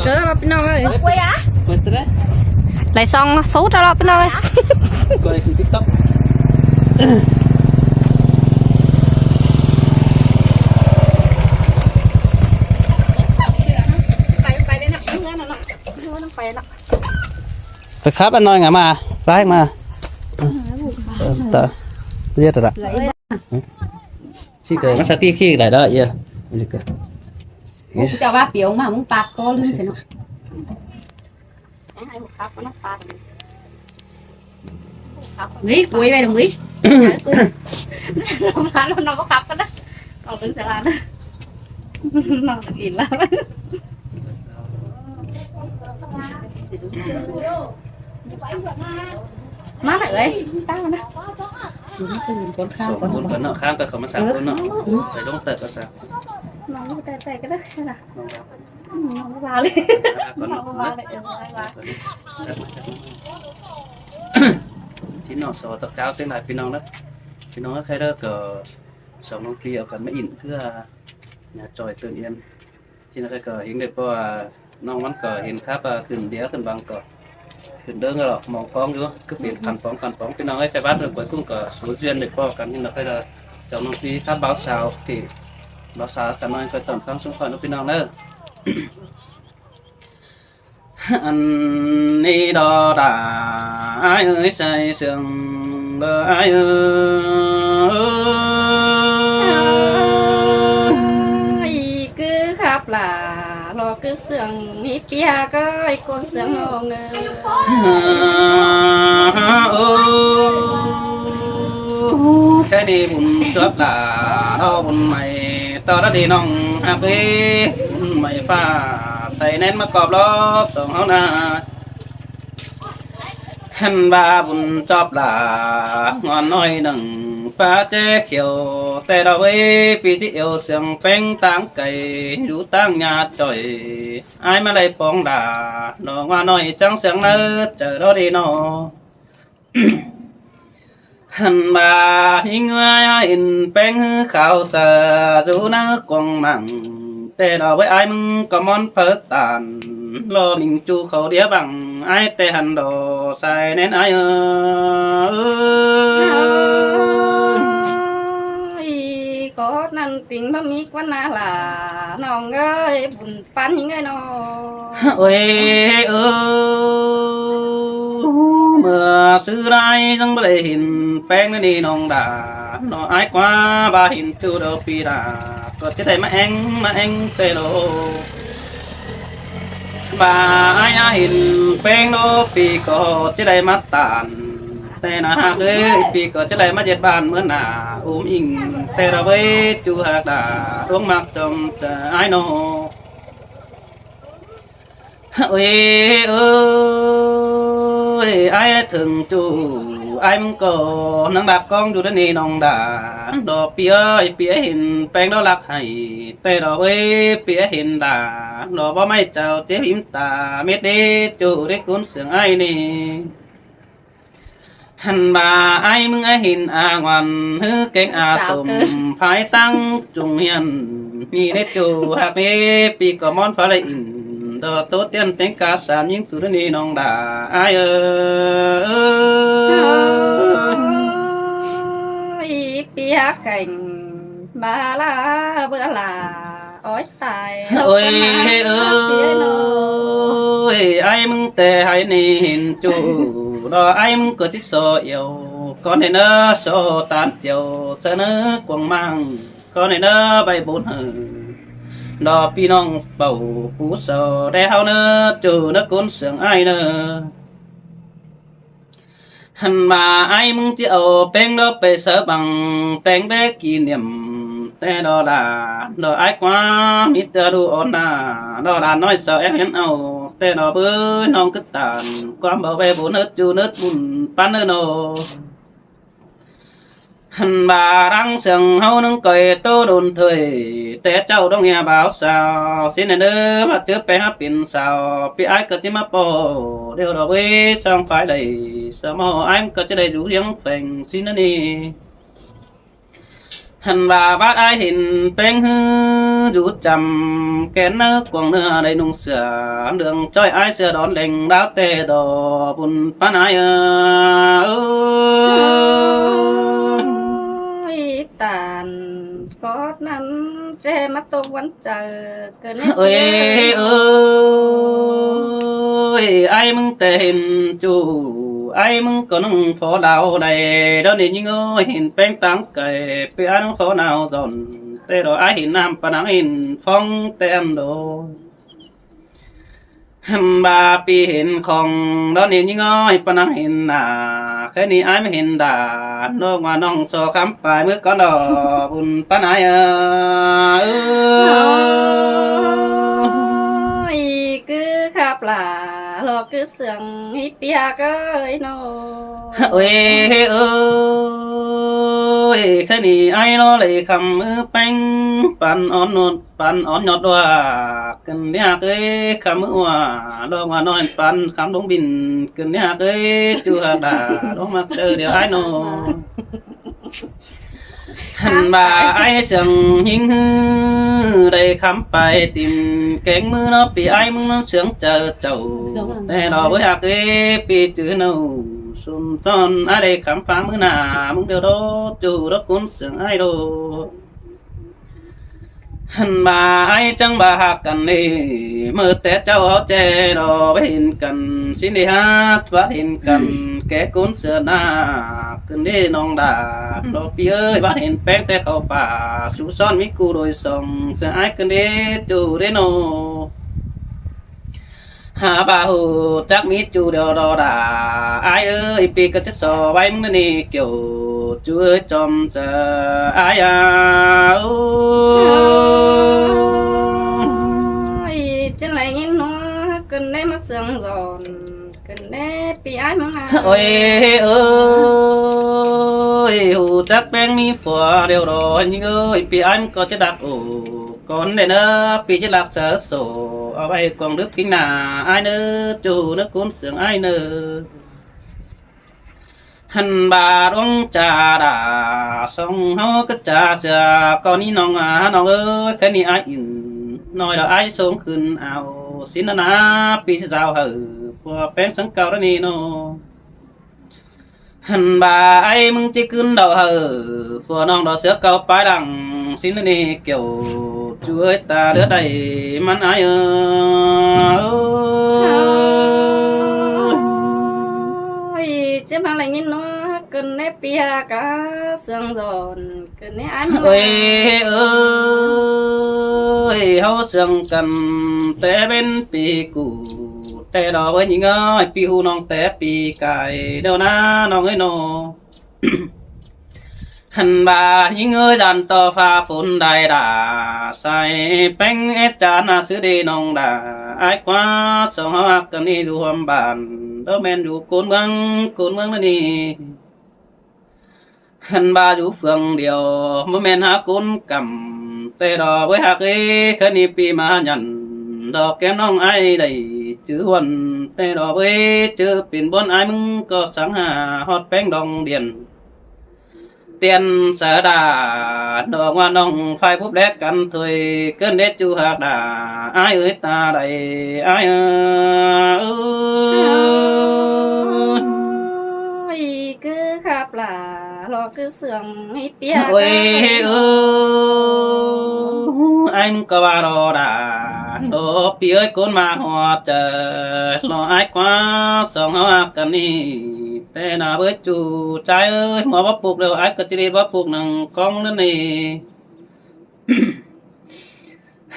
ເກີລະພີ່ນ້ອງເອີຍ ກວຍອະ ໄລ່ສອງຊູດເອົາລະພີ່ນ້ອງເອີຍ ກວຍຄືຕິກຕັອກ ໄປ ໄປເລີຍນະ ເຮືອນນະເນາະ ເຮືອນນະໄປນະ ໄປຄັບອັນນ້ອຍງາມາ ໄປມາ ເອີ ຕາ ເຍດຕະລະ ຊິເກີມາສະຕິຂີ້ໄດ້ດອກເອີຍ ເຈົ້າວ່າປຽວມາ ມຶງປາດຄໍລືມຊັ້ນເນາະ ເຮີ້ຍ ກວຍໄວ້ດອກເວີຍ ມາແລ້ວ ນ້ອງກໍຂັບກັນນະ ນ້ອງເບິ່ງສະລານະ ນ້ອງກິນແລ້ວ ມາລະເອີຍ ຕັ້ງນະ ຄົນຂ້າງກ່ອນ ຄົນເນາະ ຂ້າງກໍເຂົ້າມາສາມຄົນເນາະ ເອີ ໄປລົງເຕີກກໍຊະ ນ້ອງແຕະໆກໍໄດ້ນະ ນ້ອງ ອືມ ນ້ອງບໍ່ວ່າເລີຍ ນ້ອງບໍ່ວ່າເລີຍ ເອີ ບໍ່ວ່າ ຊິເນາະ ສອດຕອກຈາວຈັ່ງໃດພີ່ນ້ອງເດີ ພີ່ນ້ອງເອີຍ ໃຄເດີ ກໍສອງນ້ອງປີເອົາກັນມາອິ້ນເພື່ອຍາຈ່ອຍຕື່ນອ່ຽນ ຊິເນາະ ໃຄກໍເຫັນເດີ ເພາະວ່ານ້ອງມັນກໍເຫັນຄັບວ່າຂຶ້ນເດຍຂຶ້ນບັງກໍ ຂຶ້ນເດີງກໍມອງກ້ອງຢູ່ ຄືເປັນພັນປອງພັນປອງ ພີ່ນ້ອງເອີຍ ແຕ່ວ່າເດີ ກວຍກຸ້ງກໍສູນຈຽນໄດ້ພໍ້ກັນ ເຫັນດອກ ໃຄເດີ ສອງນ້ອງປີຄັບບ່າວສາວ ທີ່ບ່າວສາວກັນໜ້ອຍ ກໍຕ້ອງຟັງຊຸມຂ້ອຍເນາະ ພີ່ນ້ອງເດີ. ອັນນີ້ດອດາ ອ້າຍເອີຍ ໃສ່ເຊື່ອງເດີ ອ້າຍເອີຍ ຄືຄັບຫຼ້າ ຫຼໍ່ຄືເຊື່ອງ ມີປຽກເອີຍ ກົນເຊື່ອງນ້ອງເອີຍ ໂອ້ ໃຈດີບຸນຈວບຫຼ້າ ດອກບຸນໃໝ່ ຕໍ່ລະດີນ້ອງຮັກເອີຍ ບຸນໃໝ່ຟ້າ ໃສ່ແໜ້ນມາກອບລ້ອມສອງເຮົານາ ຫັ້ນວ່າບຸນຈອບຫຼ້າ ງອນນ້ອຍໜຶ່ງ ປາແຈຂຽວ ແຕ່ດອກເອີຍ ປີທີ່ເອວເສຍງແປ້ງຕ່າງໄກ ຢູ່ຕ່າງຍາຈ່ອຍ ອ້າຍມາໄລ່ປອງດາ ນ້ອງວ່ານ້ອຍຈັງເສຍງເນີດ ເຈີດອກດີນ້ອງ ຫັ້ນວ່າຫິງເຫືອເຫັນແປ້ງຫືອຂາວສາ ຢູ່ໃນກວາງມັງ ແຕ່ດອກເວີຍ ອ້າຍມຶງກໍມ່ອນເພີຕານ ລໍມິງຈູເຂົາເດຍບັງ ອ້າຍແຕ່ຫັ້ນດອກ ສາຍແໜ້ນອ້າຍເອີຍ ກໍນັ້ນຕິງບໍ່ມີກວ່າໜ້າຫຼ້າ ນ້ອງເອີຍ ບຸນ ປານຍິງເອີຍເນາະ ໂອ້ຍເອີ ເມື່ອຊື່ໄດ້ຍັງບໍ່ໄດ້ເຫັນແປ້ງນີ້ນ້ອງດາ ນ້ອງອາຍກວ່າບໍ່ເຫັນຈູດອກປີດາ ກໍຈະໄດ້ມາແອງມາແອງແຕ່ໂລ ວ່າອາຍເຫັນແປ້ງໂລ ປີກໍຈະໄດ້ມາຕານ ແຕ່ນະຮັກເອີຍ ປີກໍຈະໄດ້ມາເຮັດບ້ານເມືອນາ ອຸ້ມອີງ ແຕ່ລະເວີຍ ຈູຮັກດາ ດວງມັກຈອມຈະອາຍເນາະ ເອີຍ ເອີຍ ອາຍເຖິງຈູ ອາຍມັນກໍນັ່ງດັກກ້ອງຢູ່ດຽວນີ້ນ້ອງດາ ດອກປີເອີຍ ປີເຫັນແປ້ງດອກລັກໃຫ້ ແຕ່ດອກເວີຍ ປີເຫັນດາ ດອກບໍ່ໄມ້ເຈົ້າເຈັບຫິມຕາ ເມັດເດຈູເດກຸນເສຍງອາຍນີ້ ຫັ້ນວ່າອາຍມຶງອາຍເຫັນອາງວັນ ຮືແກງອາສົມ ພາຍຕັ້ງຈຸງຮຽນ ມີເນຈູຮັກເມ ປີກໍມ່ອນຟ້າລະອິນ ດອກໂຕຕຽນແຕງກາສາມຍິງສຸດນີ້ນ້ອງດາ ອາຍເອີຍ ປີຮັກແກງ ບາລາເບືອລາ ໂອ້ຍຕາຍ ໂອ້ຍເອີຍ ອ້າຍມຶງແຕ່ໃຫ້ນີ້ເຫັນຈູ ດອກອ້າຍມຶງກໍຊິສໍ່ອຽວ ກ່ອນໃຫ້ເນີສໍ່ຕານຈຽວ ສະເໜີກວາງມັງ ກ່ອນໃຫ້ເນີໃບບຸນເຮີ ດອກພີ່ນ້ອງເປົ່າປູເຊົາ ແດ່ເຮົາເນີຈູ ເນີກຸນເສຍງອ້າຍເນີ ຫັ້ນວ່າອ້າຍມຶງຈະເອົາແປ້ງດອກໄປສະບັງ ແຕ່ງແດ່ກີນຽມ ແຕ່ດອກຫຼ້າ ດອກອ້າຍກວ່າມີແຕ່ດູອ່ອນໜ້າ ດອກຫຼ້ານ້ອຍສາວແອບເຫັນເອົາ ແຕ່ດອກເບີຍນ້ອງຄືຕານ ຄວາມເບົາແວບຸນເນີດຈູເນີດບຸນປານເນີໂນ ຫັ້ນວ່າດັງສຽງເຮົາໜຶ່ງກ້ອຍໂຕດົນເທີຍ ແຕ່ເຈົ້າດອງເຮຍບ່າວສາວ ຊິແນເດີວ່າເຈີໄປຫາເປັນສາວ ປີອ້າຍກໍຈະມາປໍດຽວດອກເວີຍ ສອງຝ່າຍໄດ້ສະເໝີ ອ້າຍມັນກໍຈະໄດ້ຢູ່ຮຽງແຂວງຊິນະນີ ຫັ້ນວ່າບາດອ້າຍເຫັນແປງຮືຢູ່ຈຳ ແກ່ນເນີກວາງເນື້ອໄດ້ນຸ່ງເສື້ອເຫຼືອງ ຈ້ອຍອ້າຍເສື້ອດອນແດງດາວແຕ່ດອ ບຸນປານອ້າຍເອີຍ. ໂອ້ຍ ຕານກອດນັ້ນແຈມາຕົກວັນ ເອີຍ ເອີຍ ເອີຍ ອ້າຍມຶງແຕ່ເຫັນຈູ້ ອ້າຍມຶງກໍໜຶ່ງພໍລາວໄດ້ ດອນນີ້ຍິງເອີຍ ເຫັນແປງຕ່າງໄກ ເປັນອ້າຍໜຶ່ງພໍໜາວດອນ ແຕ່ດອກອ້າຍເຫັນນ້ຳປານາງເຫັນຟອງແຕ່ອັນໂດ ຫັ້ນບາປີເຫັນຂອງ ດອນນີ້ຍິງເອີຍ ປານາງເຫັນໜ້າ ແຄ່ນີ້ອ້າຍມາເຫັນດາ ນ້ອງວ່ານ້ອງຊໍຄຳປາຍ ມື້ກ່ອນດອກບຸນປານອ້າຍເອີຍ. ໂອ້ຍ ຄືຄາບຫຼ້າ ຫຼໍ່ຄືເຊື່ອງ ອີປຽກເອີຍເນາະ. ໂອ້ຍ ເອີຍ ແຄ່ນີ້ອ້າຍລໍເລີຍຄຳ ມື້ແປງປັນອ່ອນນຸດ ປັນອ່ອນຍອດດວກ ກຶນເນຍເອີຍ ຄຳມື້ວ່າ ດອກວ່ານ້ອຍປັນຄຳລົງບິນ ກຶນເນຍເອີຍ ຈູຮັກດາ ດອກມັກເຈີດຽວອ້າຍໂນ. ຫັ້ນບາອ້າຍເຊື່ອງຍິງຮື ໄດ້ຄຳໄປຕິມແກງມືເນາະ ປີອ້າຍມຶງນຳເຊື່ອງເຈີເຈົ້າ ແຕ່ດອກເອີຍຮັກເອີຍ ປີຈື່ເນົາ ຊຸມຊ້ອນອ້າຍໄດ້ຄຳຟ້າມື້ໜ້າ ມຶງດຽວໂດ ຈູດອກກຸນເຊື່ອງອ້າຍໂດ. ຫັ້ນບາອ້າຍຈັ່ງບາຮັກກັນເດ ເມື່ອແຕ່ເຈົ້າເຮົາແຈດອກໄປເຫັນກັນ ຊິນໄດ້ຮັກວ່າເຫັນກັນ ແກ່ກຸນເສືອໜ້າ ຂຶ້ນເດນ້ອງດາ ດອກປີເອີຍ ວ່າເຫັນແປງແຕ່ເຂົ້າປ່າ ຊູຊ້ອນມີກູໂດຍສອງ ເສືອອ້າຍຂຶ້ນເດ ຈູເດໂນ. ຫາບາຮູ້ຈັກມີຈູດຽວດອກດາ ອ້າຍເອີຍ ປີກະຈະຊໍໄວ້ມຶງນີ້ກ່ຽວ ຈູເອີຍຈອມຈະອ້າຍອາ. ໂອ້ຍ ຈັ່ງໄດ້ຍິນເນາະ ກຶນໄດ້ມາເຊື່ອງສອນ ກຶນໄດ້ປີອ້າຍມຶງນະ. ໂອ້ຍ ເອີຍ ຮູ້ຈັກແປງມີຜົວດຽວດອກຍິງເອີຍ ປີອ້າຍມັນກໍຈະດັກໂອ ກ່ອນເດີເນີ ປີຈະລັກສາໂສ ເອົາໄວ້ກອງດຶກພິງໜ້າອ້າຍເນີ ຈູເນີກຸນເຊື່ອງອ້າຍເນີ. ຫັ້ນບາດວງຈາດາ ສອງເຮົາກໍຈາເສືອ ກໍນີ້ນ້ອງອາ ນ້ອງເອີຍ ແຄ່ນີ້ອ້າຍອິນ ນ້ອຍດອກອ້າຍສົ່ງຂຶ້ນເອົາ ສິນນະນາ ປີຈະເຈົ້າເຮີ ຜົວແປງສັງເກົ່າແລ້ວນີ້ເນາະ. ຫັ້ນບາອ້າຍມຶງຈິຂຶ້ນດອກເຮີ ຜົວນ້ອງດອກເສືອເກົ່າປາຍຫຼັງ ສິນນະນີກ່ຽວ ຈວຍຕາເລືອດໄດ້ມັນອ້າຍເອີຍ. ໂອ້ຍ ເຈັບຫາງໄດ້ຍິນເນາະ ເກີນແນ່ປີຫາກາເຊື່ອງສອນ ເກີນແນ່ອ້າຍ ໂອ້ຍ ເອີຍ ເຮົາເຊື່ອງກັນແຕ່ເປັນປີກູ ແຕ່ດອກເອີຍຍິງເອີຍ ປີຮູ້ນ້ອງແຕ່ປີກາຍ ດຽວນານ້ອງເອີຍເນາະ. ຫັ້ນບາດຍິງເອີຍ ດານຕໍ່ຟ້າຝົນໄດ້ດາ ໃສ່ແປ້ງແອດຈານນາຊື່ເດນ້ອງດາ ອ້າຍກວ່າສອງເຮົາຮັກກັນນີ້ຢູ່ຮ່ວມບ້ານ ບໍ່ແມ່ນຢູ່ໂກນເມືອງ ໂກນເມືອງນັ້ນນີ້. ຫັ້ນບາດຢູ່ເຟືອງດຽວ ບໍ່ແມ່ນຫາກົນກຳ ແຕ່ດອກເອີຍຮັກເອີຍ ຄືນນີ້ປີມາຍັນ ດອກແກ້ມນ້ອງອ້າຍໄດ້ຈື່ວັນ ແຕ່ດອກເອີຍ ຈື່ເປັນບ່ອນອ້າຍມຶງກໍສັງຫາຮອດແປ້ງດອງດຽນ ຕຽນສາດາ ດອກວ່ານ້ອງຝ່າຍພົບແລກກັນຖ້ວຍ ເກີນເດຈູຮັກດາ ອ້າຍເອີຍຕາໃດ ອ້າຍເອີຍ. ໂອ້ຍ ຄືຄາບຫຼ້າ ຫຼໍ່ຄືເຊື່ອງໃຫ້ປຽກ ໂອ້ຍ ເອີຍ ອ້າຍມຶງກໍວ່າຫຼໍ່ດາ ໂດ ປີເອີຍ ກົນມາຮອດໃຈ ຫຼໍ່ອ້າຍກວ່າສອງເຮົາຮັກກັນນີ້ ແຕ່ໜ້າເບີດຈູໃຈເອີຍ ໝໍບໍ່ປຸກແລ້ວ ອ້າຍກໍຊິໄດ້ບໍ່ປຸກໜັງກອງນັ້ນນີ້.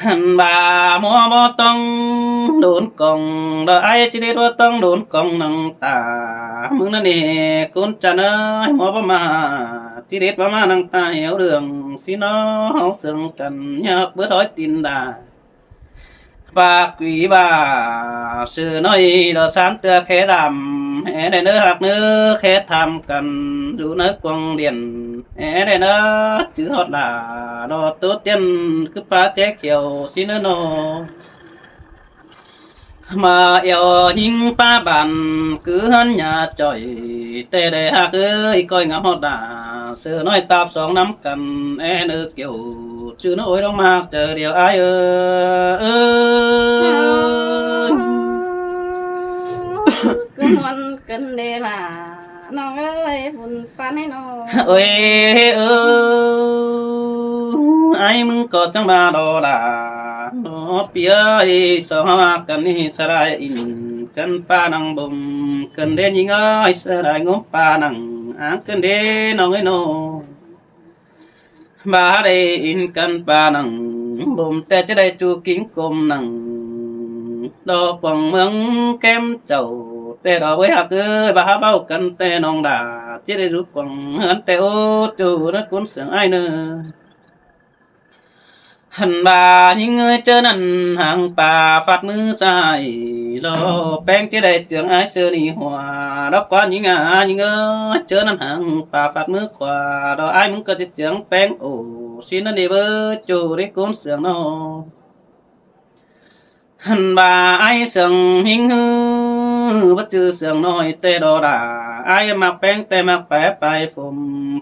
ຫັ້ນບາດໝໍບໍ່ຕ້ອງໂດນກອງ ດອກອ້າຍຈິເດດບໍ່ຕ້ອງໂດນກອງໜັງຕາ ມື້ນັ້ນນີ້ ຄຸນຈັນເອີຍ ໝໍບໍ່ມາ ຈິເດດບໍ່ມາໜັງຕາແຫວເລື່ອງ ຊິເນາະເຮົາເຊື່ອງກັນ ຍາກເບີດຮອຍຕີນດາ ປາກຫວີບາ ຊື່ນ້ອຍດອກສາມເທື່ອແຄດຳ ແອແດ່ເນີຮັກເນີ ແຄທຳກັນຢູ່ໃນກວາງດຽນ ແອແດ່ເນີ ຈື່ຮອດດາ ດອກໂຕຕຽນ ຄືປາແຈຂຽວ ຊິເນີເນາະ. ເ ມາແອວຍິງປ້າບ້ານ ຄືເຮືອນຍາຈ່ອຍ ແຕ່ໄດ້ຮັກເອີຍ ກ້ອຍງາມຮອດດາ ເສືອນ້ອຍຕາບສອງນຳກັນ ແອນເອີກຽວ ຈື່ນ້ອຍໂອຍ ດອກມາກໃຈດຽວ ອ້າຍເອີຍ. ຄືມ່ວນກັນເດລະ ນ້ອງເອີຍ ບຸນປານໃຫ້ນ້ອງ ໂອຍເອີຍ ອ້າຍມຶງກໍຈັ່ງມາດອລາ ນ້ອງເປີເອີຍ ສອງເຮົາຮັກກັນນີ້ ສະຫຼາຍອິນກັນປານັງບົ່ມ ກັນເດຍິງເອີຍ ສະຫຼາຍງົມປານັງ ອາງກັນເດນ້ອງເອີຍນ້ອງ ບາໄດ້ອິນກັນປານັງບົ່ມ ແຕ່ຈະໄດ້ຈູກິງກົມນັງ ດອກກວາງເມືອງແກ້ມເຈົ້າ ແຕ່ດອກເອີຍຮັກເອີຍ ບາຫາເວົ້າກັນແຕ່ນ້ອງດາ ຈະໄດ້ຈູກວາງເຮືອນແຕ່ໂອ ຈູເນີກຸນເສືອງອ້າຍເນີ ຫັ້ນບາຍິງເອີຍ ເຈີນັ້ນຫາງປາຟາດມືຊ້າຍ ດອກແປ້ງຈະໄດ້ເຈືອງອ້າຍເສືອນີ້ຫົວ ດອກກວາຍິງອາຍິງເອີຍ ເຈີນັ້ນຫາງປາຟາດມືຂວາ ດອກອ້າຍມຶງກໍຈະເຈືອງແປ້ງໂອ ຊິນນັ້ນເດເບີ ຈູໄດ້ກຸນເສືອງນ້ອງ ຫັ້ນວ່າອ້າຍເສືອງຫິງຮື ບໍ່ຈື່ເສືອງນ້ອຍແຕ່ດອດາ ອ້າຍມັກແປ້ງແຕ່ມັກແປໄປຜົມ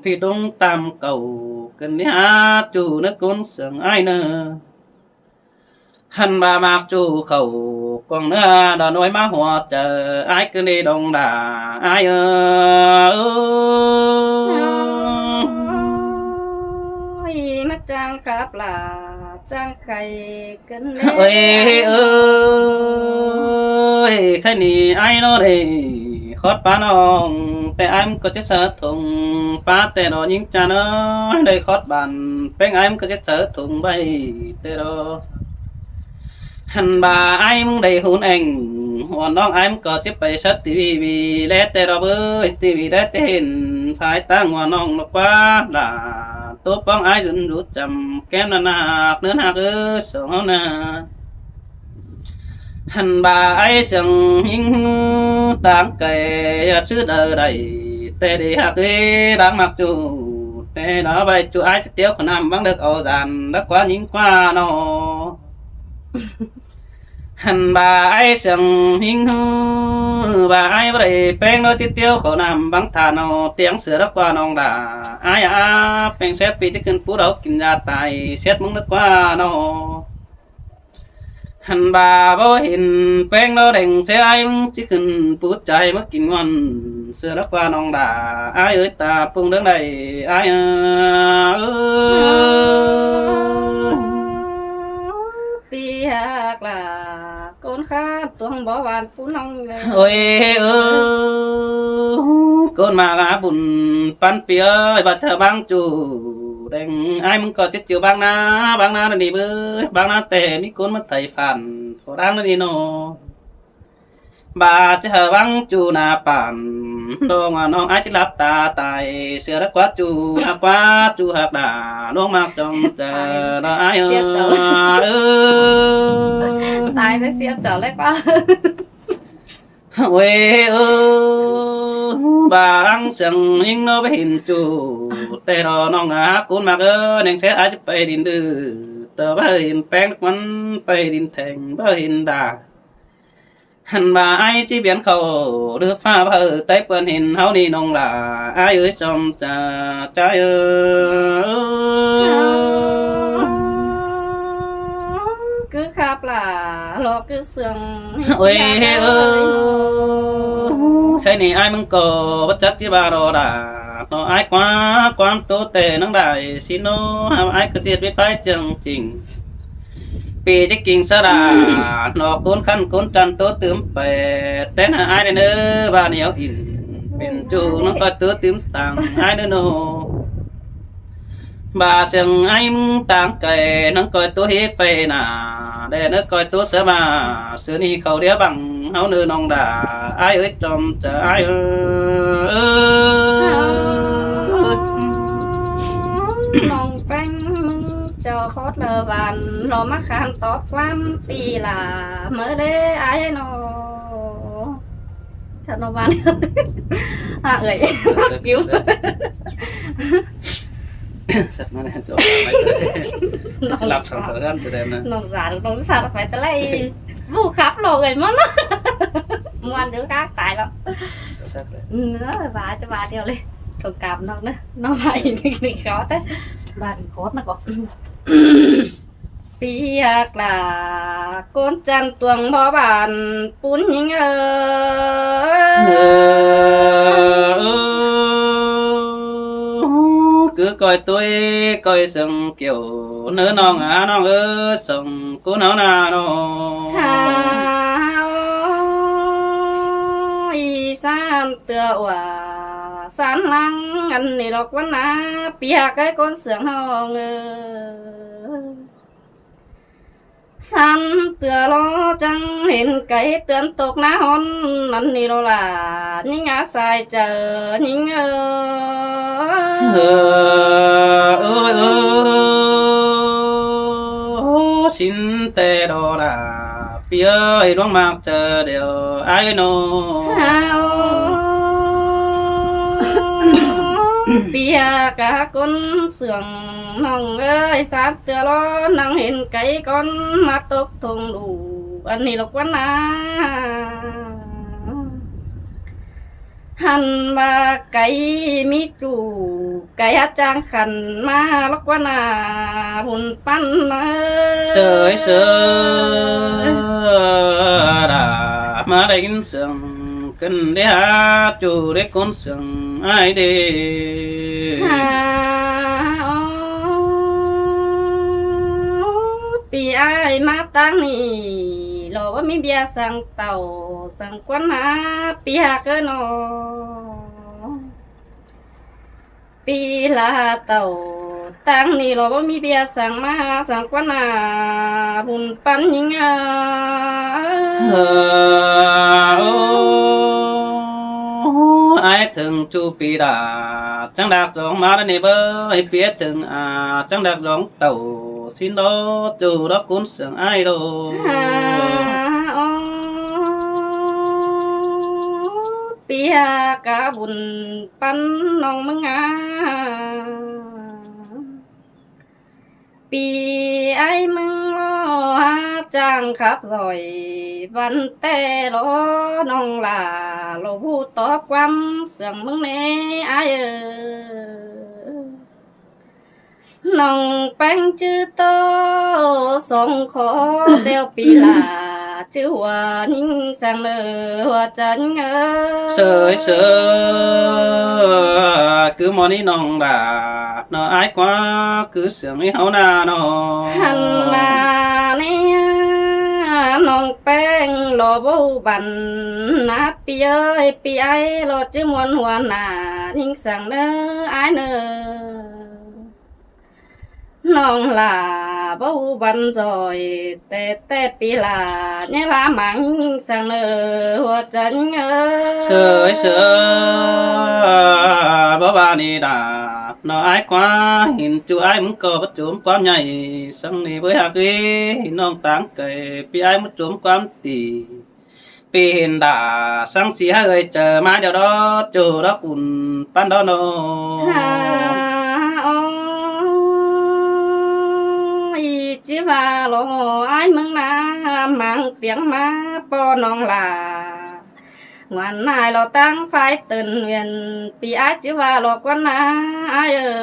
ພີ່ດົງຕາມເກົ່າ ຂຶ້ນນີ້ຫາຈູເນີກຸນເສືອງອ້າຍເນີ ຫັ້ນວ່າມັກຈູເຂົ້າກອງເນື້ອດອນໂອຍມາຫົວໃຈ ອ້າຍຄືນີ້ດົງດາ ອ້າຍເອີຍ ໂອ້ຍ ມາຈ້າງກັບຫຼ້າ ຈ້າງໄກ່ກັນແດ່ ໂອ້ຍເອີຍ ໄຂ່ນີ້ອ້າຍເນາະເດ້ ຄອດປານ້ອງ ແຕ່ອ້າຍມັນກໍຊິເສີຖົງ ປາແຕ່ດອກຍິງຈາເອີຍ ໄດ້ຄອດບານ ແປ້ງອ້າຍມັນກໍຊິເສີຖົງໄວ້ແຕ່ດອກ ຫັ້ນວ່າອ້າຍມຶງໄດ້ຫູນແອງ ຫົວນ້ອງອ້າຍມັນກໍຊິໄປສັດຕີວີວີ ແລແຕ່ດອກເອີຍ ຕີວີໄດ້ແຕ່ເຫັນ ພາຍຕາຫົວນ້ອງນກກວາດຫຼ້າ ໂຕປ້ອງອ້າຍຈົນຢູ່ຈຳ ແກ້ມໜ້າໜາກເນີນຫາກເອີຍ ສອງເຮົານາ ຫັ້ນວ່າອ້າຍເສືອງຫິງຮື ຕາງໄກຢ່າຊື່ເດີໄດ້ ແຕ່ໄດ້ຮັກເອີຍ ດາງມັກຈູ ແຕ່ເນາະ ໄວ້ຈູອ້າຍຊິຕຽວເຂົ້ານ້ຳ ວັງເລິກເອົາຈານ ດາກກວາຍິງກວາເນາະ ຫັ້ນວ່າອ້າຍເສືອງຫິງຮື ວ່າອ້າຍບໍ່ໄດ້ແປ້ງເນາະ ຊິຕຽວເຂົ້ານ້ຳ ວັງທ່າເນາະ ຕຽງເສືອດາກກວານ້ອງດາ ອ້າຍອາ ແປ້ງແຊບປີຈະຂຶ້ນປູດອກກິນຢາຕາຍ ເສດມຶງດາກກວາເນາະ ຫັ້ນວ່າບໍ່ເຫັນແປ້ງດອກແດງເສຍ ອ້າຍມຶງຊິຂຶ້ນປູດໃຈມາກິນງອນ ເສືອດາກກວານ້ອງດາ ອ້າຍເອີຍ ຕາປຸງເລື່ອງໃດ ອ້າຍເອີຍ ປີຫາກຫຼ້າ ໂກນຂາດຕວງບໍ່ຫວານປູນ້ອງເອີຍ ໂອ້ຍເອີຍ ໂກນມາຫາບຸນປັນປີເອີຍ ບາດເຈີບາງຈູແດງ ອ້າຍມຶງກໍຈະຈື່ບາງນາ ບາງນານັ້ນນີ້ເບີ ບາງນາແຕ່ມີໂກນມາໄຖຟານ ພໍດາງນັ້ນນີ້ເນາະ ບາດຈະຫາວັງຈູໜ້າປານ ນ້ອງວ່ານ້ອງອາດຈະຫຼັບຕາຕາຍ ເສືອດາກກວາຈູຫາກກວາຈູຫາກດາ ນ້ອງມັກຈ້ອງຈະດາອ້າຍເອີຍ ເສຍເຈົ້າ ເອີຍ ຕາຍໄປເສຍເຈົ້າແລ້ວກວ່າ ໂອ້ຍເອີຍ ບາລັງເສຍງຍິງເນາະ ໄປເຫັນຈູ ແຕ່ດອກນ້ອງອາກຸນມັກເອີຍ ແນງແຊອາດຈະໄປດິນດື ແຕ່ວ່າເຫັນແປ້ງມັນໄປດິນແທງ ບໍ່ເຫັນດາ ຫັ້ນວ່າອ້າຍຊິບຽນເຂົ້າ ຫຼືຟ້າເຜີໄຕ້ເປື້ອນເຫັນເຮົານີ້ນ້ອງຫຼ້າ ອ້າຍເອີຍ ຊອມຈາ ຈາເອີຍ ຄືຄາບຫຼ້າ ຫຼອກຄືເຊື່ອງ ໂອ້ຍເອີຍ ໃຄນີ້ອ້າຍມຶງກໍບໍ່ຈັກຊິວ່າດອກດາ ເນາະ ອ້າຍກວ່າຄວາມໂຕແຕ່ນາງໄດ້ຊິເນາະ ອ້າຍກໍເຈັດໄປໄປເຈີງຈິງ ປີຈະກິງສະດາ ນອກໂກນຂັນໂກນຈັນໂຕຕື່ມແປດ ແຕ່ນຫາອ້າຍແດ່ເນີ ບ້ານເຫຍວອິນ ເປັນຈູນຳກໍໂຕຕື່ມຕ່າງ ອ້າຍເນີໂນ ບາເຊິ່ງອ້າຍມຶງຕ່າງໄກ ນາງກໍໂຕເຮໄປໜ້າ ແດ່ເນີກໍໂຕສະບາ ເສືອນີ້ເຂົາດຽວບັງ ເຮົາເນີນ້ອງດາ ອ້າຍເອີຍ ຈອມຈະອ້າຍເອີຍ ນ້ອງແປ້ງ ເຈົ້າຄອດເລີບານ ລອມາຄານຕອບຄວາມຕີຫຼາ ເມີເດອ້າຍເນາະ ຊະນະວັນ ອາເອີຍ ປິວ ສັດມາແລ້ວ ຈະໄປ ຊິຫຼັບສັງສານສະແດງນະ ນ້ອງສາວນ້ອງສາວໄປແຕ່ໄລ ບໍ່ຂັບໂລກເອີຍມັນ ມ່ວນຢູ່ກາງຕາຍແລ້ວ ອືມ ເອີ ວ່າຈະວ່າດຽວເລີຍ ຕົງກາມນ້ອງເດີ ນ້ອງວ່າອີກນິດໜຶ່ງກໍແຕ່ ບ້ານໂຄດນະກໍ ປຽກລາ ກົນຈັນຕວງບໍ່ບານປຸນຍິງເອີຍ ເອີ ຄືກ້ອຍຕຸ້ຍກ້ອຍເຊິ່ງກ່ຽວ ເນີນ້ອງອານ້ອງເອີຍ ເຊິ່ງກູນເຮົານານ້ອງ ຫາ ໂອ ອີສານເຕືອວ່າ ສານຫຼັງ ອັນນີ້ລອກວັນນາ ປຽກເອີຍ ຄົນເຊື່ອງເຮົາເອີຍ ສັນເຕືອລໍຈັງເຫັນໄກເຕືອນຕົກໜ້າຮ້ອນ ອັນນີ້ໂລລາ ຍິງອາສາຍເຈີຍິງເອີ ເອີ ເອີ ເອີ ໂອ ສິນແຕ່ໂລລາ ປຽກເອີຍ ຫຼວງມາກເຈີດຽວອ້າຍເອີຍນ້ອງ ເອີ ປຽກກະຄົນເຊື່ອງ ນ້ອງເອີຍ ສານເຕືອລໍ ນັ່ງເຫັນໄກກ່ອນ ມາຕົກທົ່ງດູ ອັນນີ້ລອກວັນນາ ຫັ້ນວ່າໄກມີຈູ່ ໄກຫາຈ້າງຂັນ ມາລອກວັນນາ ບຸນປັນເອີຍ ເຊີຍ ເຊີຍ ດາ ມາໄດ້ຍິນສຽງ ຂຶ້ນໄດ້ຫາ ຈູເດັກຄົນເຊື່ອງອ້າຍເດ້ ຫາ ໂອ ປີອ້າຍມາທາງນີ້ ລອບໍ່ມີເບຍສັງເຕົ້າ ສັງຄວັນຫາ ປີຫາເກີນນ້ອງ ປີລາເຕົ້າ ທາງນີ້ລອບໍ່ມີເບຍສັງມາ ສັງຄວັນຫາ ບຸນປັນຍິງອາ ເອີ ໂອ ອ້າຍເຖິງຈູປີດາ ຈັງດາກສອງມາແລ້ວນີ້ເບີ ໃຫ້ເປຍເຖິງອາ ຈັງດາກສອງເຕົ້າ ຊິນດອກຈູດອກກຸນເຊື່ອງອ້າຍໂດ ຫາ ໂອ ເປຍກະບຸນ ປັນນ້ອງເມືອງງາ ປີອ້າຍເມືອງລໍຫາຈ້າງຂັບສອຍ ວັນແຕ່ລໍນ້ອງຫຼ້າ ລໍຮູ້ຕອບຄວາມເຊື່ອງເມືອງແນ່ອ້າຍເອີຍ ນ້ອງແປ້ງຈື່ໂຕ ສອງຂໍແຕ່ວປີຫຼ້າ ຈື່ຫົວຍິງສັງເນີ ຫົວໃຈຍິງເອີຍ ເຊີຍ ເຊີຍ ຄືໝໍນີ້ນ້ອງຫຼ້າ ເນາະອ້າຍກວ່າ ຄືສຽງໃຫ້ເຮົານານ້ອງ ຫັ້ນລະແນ່ ນ້ອງແປ້ງລໍບໍ່ບັນນາ ປີເອີຍ ປີອ້າຍລໍຈື່ມ່ວນຫົວໜ້າ ຍິງສັງເນີ ອ້າຍເນີ ນ້ອງຫຼ້າບໍ່ຮູ້ບັນສອຍ ແຕ່ແຕ່ປີຫຼ້າ ໃຫຍ່ຫຼ້າມາຍິງສັງເນີ ຫົວໃຈຍິງເອີຍ ເຊີຍ ເຊີຍ ບໍ່ວ່ານີ້ດາ ເນາະອ້າຍກວ່າ ເຫັນຈູອ້າຍມຶງກໍບໍ່ໂຈມຄວາມໃຫຍ່ ສັງນີ້ບໍ່ຢາກເອີຍ ນ້ອງຕ່າງໄກ ປີອ້າຍບໍ່ໂຈມຄວາມຕີ ປີເຫັນດາ ສັງສີໃຫ້ເອີຍເຈີມາດຽວດອກ ໂຈດອກອຸ່ນປັນດອກນ້ອງ ຫາ ໂອ ອີຈິວ່າລໍອ້າຍເມືອງນາ ມັງປຽງມາປໍນ້ອງຫຼ້າ ງວນນາຍລໍຕັ້ງຝ່າຍເຕີນວຽນ ປີອ້າຍຈິວ່າລໍກວ່ານາ ອ້າຍເອີ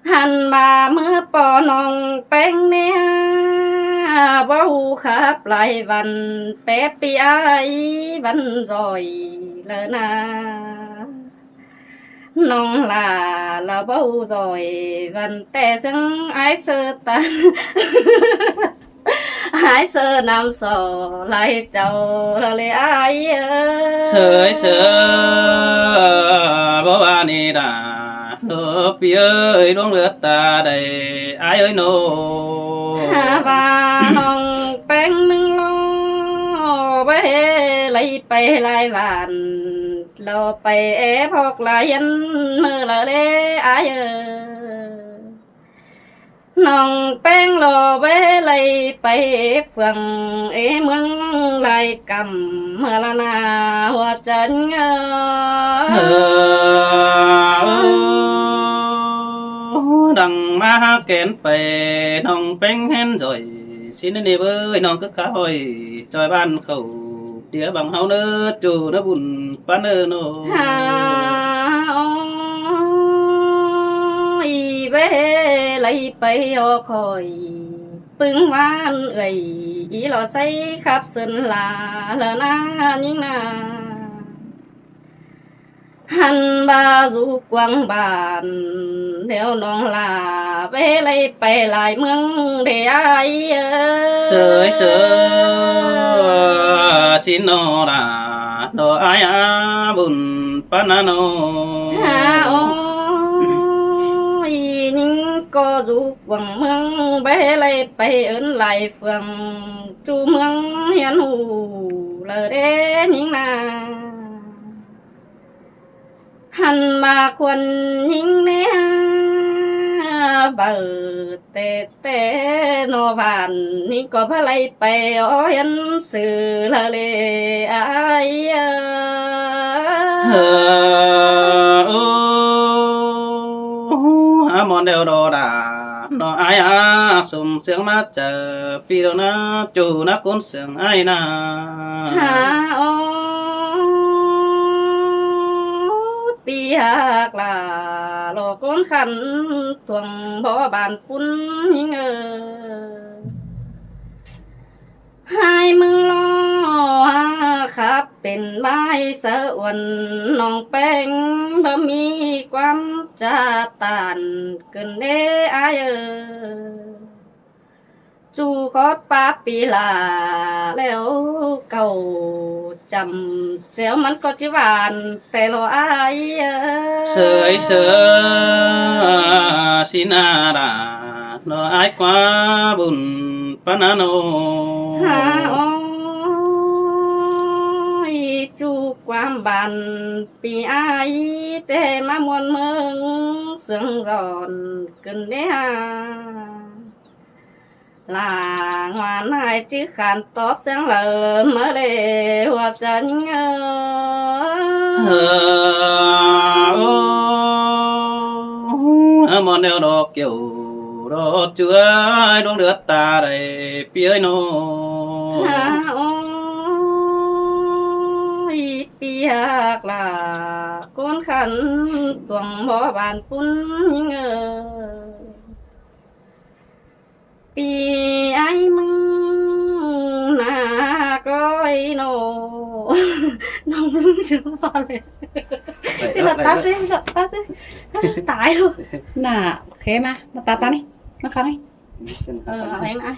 ຫັ້ນວ່າເມື່ອປໍນ້ອງແປ້ງເນຍ ບໍ່ຮູ້ຂັບຫຼາຍວັນ ແປປີອ້າຍວັນສອຍເລີນາ ນ້ອງຫຼ້າລະບໍ່ສອຍວັນແຕ່ເຊິ່ງອ້າຍເຊີຕາ ອ້າຍເຊີນຳສໍຫຼາຍເຈົ້າລະເລີອ້າຍເອີຍ ເຊີຍ ເຊີຍ ບໍ່ວ່ານີ້ດາ ເອີ ປີເອີຍ ຫຼວງເຫຼືອຕາໃດອ້າຍເອີຍໂນ ຫາວ່ານ້ອງແປ້ງໜຶ່ງລໍ ບໍ່ເຫັນໄລໄປຫຼາຍວັນ ລາວໄປແອບຮອກລາຍເຮືອນ ເມີລະເລອ້າຍເອີຍ ນ້ອງແປ້ງລໍແວະໄລ່ໄປເຟືອງເອເມືອງລາຍກຳ ເມືອລະນາຫົວໃຈເງິນ ເອີ ມາຫາແກ່ນໄປ ນ້ອງແປ້ງແຮ່ນຈ່ອຍ ຊິນນີ້ເວີຍ ນ້ອງຄືກະຫ້ອຍ ຈ່ອຍບ້ານເຂົາ ເດຍບັງເຮົາເນີ ຈູນະບຸນປານເນີໂນ ຫາ ໂອ້ຍ ເວໄລໄປຮອຄອຍ ປຶງຫວານເອື້ອຍ ອີຫຼໍ່ໃສຂັບເຊີນລາ ລະນາຍິງນາ ຫັ້ນວ່າຢູ່ກວາງບ້ານ ແລ້ວນ້ອງຫຼ້າ ເວໄລໄປຫຼາຍເມືອງເດອ້າຍເອີຍ ເສີຍເສີຍ ຊິນໂນລາ ໂນອ້າຍອາບຸນປານນາໂນ ຫາ ໂອ້ຍ ຍິງກໍຢູ່ກວາງເມືອງ ເວໄລໄປເອີ້ນຫຼາຍເຟືອງ ສູ່ເມືອງຮຽນຮູ້ ລະເດຍິງນາ ຫັ້ນມາຄວນຍິງແນ່ ບາດແຕ່ແຕ່ນອບ້ານ ນີ້ກໍບໍ່ໄດ້ໄປຮຽນຊື່ລະເລອ້າຍເອີຍ ເຮີ ໂອ້ ຫາມອນແດວດອດາ ນ້ອງອ້າຍອາ ສົມສຽງມາຈາກ ປີດອນນາ ໂຈນະກຸນສຽງອ້າຍນາ ຫາ ໂອ ປີຫາກຫຼ້າ ຫຼໍ່ກົນຂັນ ທ່ວງບໍ່ບານປຸນຍິງເອີຍ ຫາຍເມືອງລໍຫາຂັບ ເປັນໄມ້ສະອວນ ນ້ອງແປ້ງບໍ່ມີຄວາມຈະຕ້ານ ເກີນເດອ້າຍເອີຍ ຈູຂອດປາປີລາ ແລ້ວເຂົ້າຈຳແຈ່ວ ມັນກໍຈະຫວານແຕ່ລໍອ້າຍເອີຍ ເສີຍເສີຍ ຊິນາດາ ນ້ອງອ້າຍກວ່າບຸນປານນາໂນ ຫາ ໂອ້ຍ ຈູກວ່າມບ້ານປີອ້າຍ ແຕ່ມາມ່ວນເມືອງເຊື່ອງສອນ ຂຶ້ນເດຫາ ລາງວານຫາຍຈື່ຂານຕອບສຽງເລີມມາເລຫົວໃຈຍິງເອີຍ ເຮີ ໂອ ມອນແນວດອກກ່ຽວ ດອກເຈືອຍດວງເດືອດຕາໄດ້ ປີເອີຍໂນ ຫາ ໂອຍ ປີຫາກຫຼ້າ ຄົນຂັນຕວງບໍ່ບານປຸ້ນຍິງເອີຍ ປີອ້າຍມຶງໜ້າກ້ອຍໂນ ນ້ອງລືມຊື່ເຂົາເລີຍ ຊິຫຼັບຕາຊິ ຫຼັບຕາຊິ ຕາຍແລ້ວ ໜ້າ ໂອເຄ ມາ ມາຕາປານີ້ ມາຟັງນີ້ ເອີ ເອົາເອງອ້າຍ